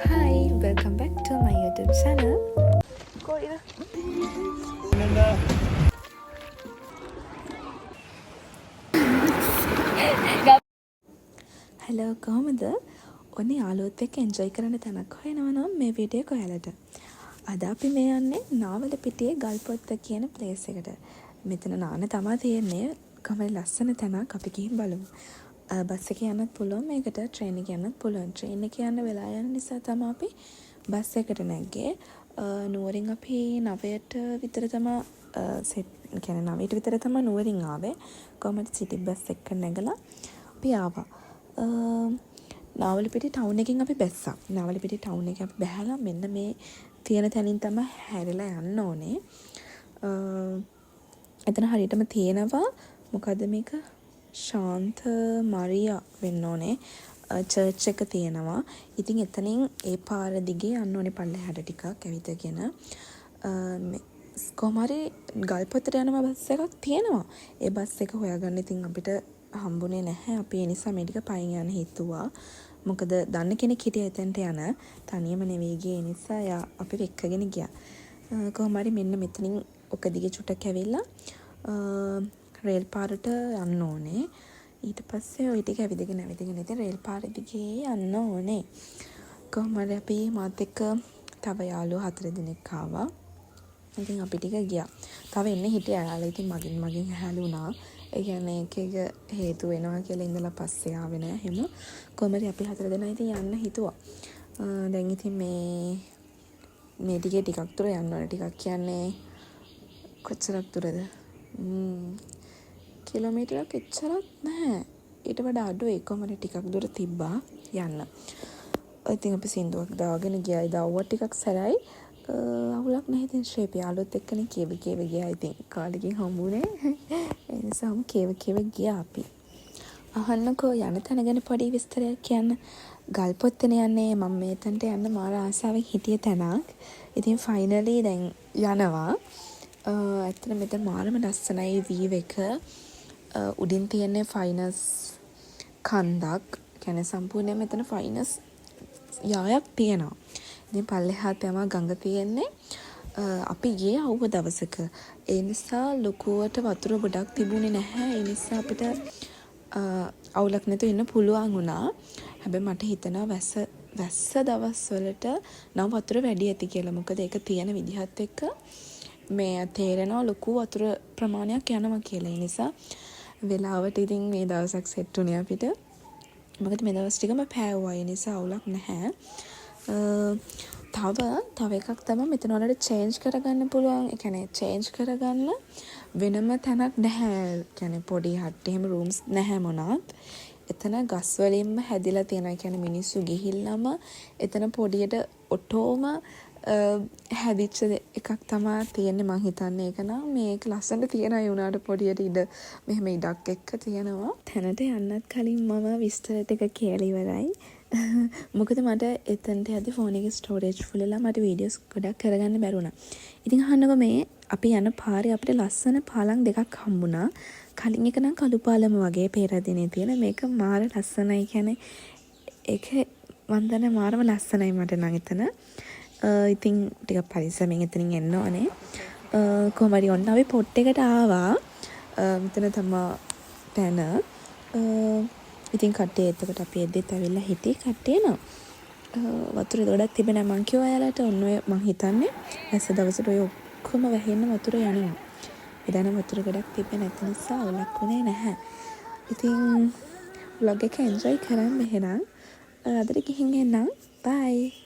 Hi, welcome back to my YouTube channel. කොයිද? Hello, කොහොමද? ඔන්න යාළුවොත් එක්ක එන්ජොයි කරන්න තැනක් හොයනවා නම් මේ වීඩියෝ එක ඔයාලට. අද අපි මේ යන්නේ නාවලපිටියේ ගල්පොත්ත කියන ප්ලේස් එකට. මෙතන නාන්න තමා තියෙන්නේ. කොහොමද, ලස්සන තැනක්. අපි ගිහින් බලමු. බස් එකේ යන්නත් පුළුවන් මේකට, ට්‍රේන් එකේ යන්නත් පුළුවන්. ට්‍රේන් එකේ යන්න වෙලා යන නිසා තමා අපි බස් එකට නැග්ගේ. නුවරින් අපි 9ට විතර තමා සෙට්, කියන්නේ 9ට විතර තමා නුවරින් ආවේ. කොහොමද සිටි බස් එක නැගලා අපි ආවා. නාවලපිටිය ටවුන් එකෙන් අපි බැස්සා. නාවලපිටිය ටවුන් එකේ අපි බැහැලා මෙන්න මේ තියෙන තැනින් තමයි හැරිලා යන්න ඕනේ. එතන හරියටම තියෙනවා, මොකද්ද මේක, ශාන්ත මරියා වෙන්න ඕනේ, චර්ච් එක තියෙනවා. ඉතින් එතනින් ඒ පාර දිගේ යන්න ඕනේ පල්ලෙහාට ටිකක් ඇවිදගෙන. කොහොම හරි ගල්පොත්තට යන බස් එකක් තියෙනවා. ඒ බස් එක හොයාගන්න ඉතින් අපිට හම්බුනේ නැහැ. අපි ඒ නිසා මේ ටික පයින් යන්න හිතුවා. මොකද දන්න කෙනෙක් හිටියා එතනට යන. තනියම නෙවෙයි ගියේ. ඒ නිසා එයා අපිව එක්කගෙන ගියා. කොහොම හරි මෙන්න මෙතනින් ඔක දිගේ චුට්ටක් ඇවිල්ලා රේල් පාරට යන්න ඕනේ. ඊට පස්සේ ඔය ටික ඇවිදගෙන ඇවිදගෙන ඉතින් රේල් පාර දිගේ යන්න ඕනේ. කොහොම හරි අපි මාත් එක්ක තව යාළුවෝ හතර දෙනෙක් ආවා. ඉතින් අපි ටික ගියා. තව එන්න හිටියා එයාලා. ඉතින් මගින් මගින් හැලුණා. ඒ කියන්නේ එක එක හේතු වෙනවා කියලා ඉඳලා පස්සේ ආවේ නෑ එහෙම. කොහොම හරි අපි හතර දෙනා ඉතින් යන්න හිතුවා. දැන් ඉතින් මේ මේ ටිකේ ටිකක් දුර යන්න ඕනේ. ටිකක් කියන්නේ කොච්චරක් දුරද? කිලෝමීටරයක් එච්චරත් නැහැ. ඊට වඩා අඩුයි. කොහොම හරි ටිකක් දුර තිබ්බා යන්න. ඉතින් අපි සින්දුවක් දාගෙන ගියා. එදා අවුව ටිකක් සැරයි. අවුලක් නැහැ ඉතින් ෂේප් යාළුවොත් එක්කනේ කියව කියව ගියා ඉතින්. කාලෙකින් හම්බුනේ. ඒ නිසාම කියව කියව ගියා අපි. අහන්නකෝ, යන තැන ගැන පොඩි විස්තරයක් කියන්න. ගල්පොත්තනේ යන්නේ. මම මේ තැනට යන්න මාර ආසාවෙන් හිටිය තැනක්. ඉතින් ෆයිනලි දැන් යනවා. ඇත්තටම මෙතන මාරම ලස්සනයි වීව් එක. උඩින් තියෙන්නේ ෆයිනස් කන්දක්. කියන්නේ සම්පූර්ණයෙන්ම මෙතන ෆයිනස් යායක් තියෙනවා. ඉතින් පල්ලෙහා තමා ගඟ තියෙන්නේ. අපි ගියේ අවුව දවසක. ඒ නිසා ලොකුවට වතුර ගොඩක් තිබුණේ නැහැ. ඒ නිසා අපිට අවුලක් නැතුව ඉන්න පුළුවන් වුණා. හැබැයි මට හිතෙනවා වැස්ස වැස්ස දවස්වලට නම් වතුර වැඩි ඇති කියලා. මොකද ඒක තියෙන විදිහත් එක්ක මේ තේරෙනවා ලොකු වතුර ප්‍රමාණයක් යනවා කියලා. ඒ නිසා වෙලාවට ඉතින් මේ දවසක් සෙට් වුණේ අපිට. මොකද මේ දවස් ටිකම පෑව්වා. ඒ නිසා අවුලක් නැහැ. තව තව එකක් තමයි මෙතන ඔයාලට චේන්ජ් කරගන්න පුළුවන්. ඒ කියන්නේ චේන්ජ් කරගන්න වෙනම තැනක් නැහැ. ඒ කියන්නේ පොඩි හට් එහෙම රූම්ස් නැහැ මොනවත්. එතන ගස් වලින්ම හැදිලා තියෙනවා. ඒ කියන්නේ මිනිස්සු ගිහිල්ලාම එතන පොඩියට ඔටෝම හැදිච්ච එකක් තමා තියෙන්නේ මං හිතන්නේ ඒක නම්. මේක ලස්සනට තියෙනවා ඒ වුණාට පොඩියට ඉඩ මෙහෙම ඉඩක් එක්ක තියෙනවා. තැනට යන්නත් කලින් මම විස්තර ටික කියලා ඉවරයි. මොකද මට එතනට යද්දි ෆෝන් එකේ ස්ටෝරේජ් ෆුල් වෙලා මට වීඩියෝස් ගොඩක් කරගන්න බැරි වුණා. ඉතින් අහන්නකෝ, මේ අපි යන පාරේ අපිට ලස්සන පාලම් දෙකක් හම්බුණා. කලින් එක නම් කළු පාලම වගේ පේරාදෙණියේ තියෙන. මේක මාර ලස්සනයි. කියන්නේ ඒක මං දන්නේ මාරම ලස්සනයි මට නම් එතන. ඉතින් ටිකක් පරිස්සමෙන් එතනින් එන්න ඕනේ. කොහොම හරි ඔන්න අපි ස්පොට් එකට ආවා. මෙතන තමා තැන. ඉතින් කට්ටිය එතකොට අපි එද්දිත් ඇවිල්ලා හිටියේ කට්ටිය නම්. වතුර ගොඩක් තිබ්බේ නෑ මං කිව්වා එයාලට. ඔන්න ඔය මං හිතන්නේ වැස්ස දවසට ඔය ඔක්කොම වැහෙන්න වතුර යනවා. එදා නම් වතුර ගොඩක් තිබ්බේ නැති නිසා අවුලක් වුණේ නැහැ. ඉතින් ව්ලොග් එක එන්ජොයි කරන්න එහෙනම්. අදට ගිහින් එන්නම්. බයි.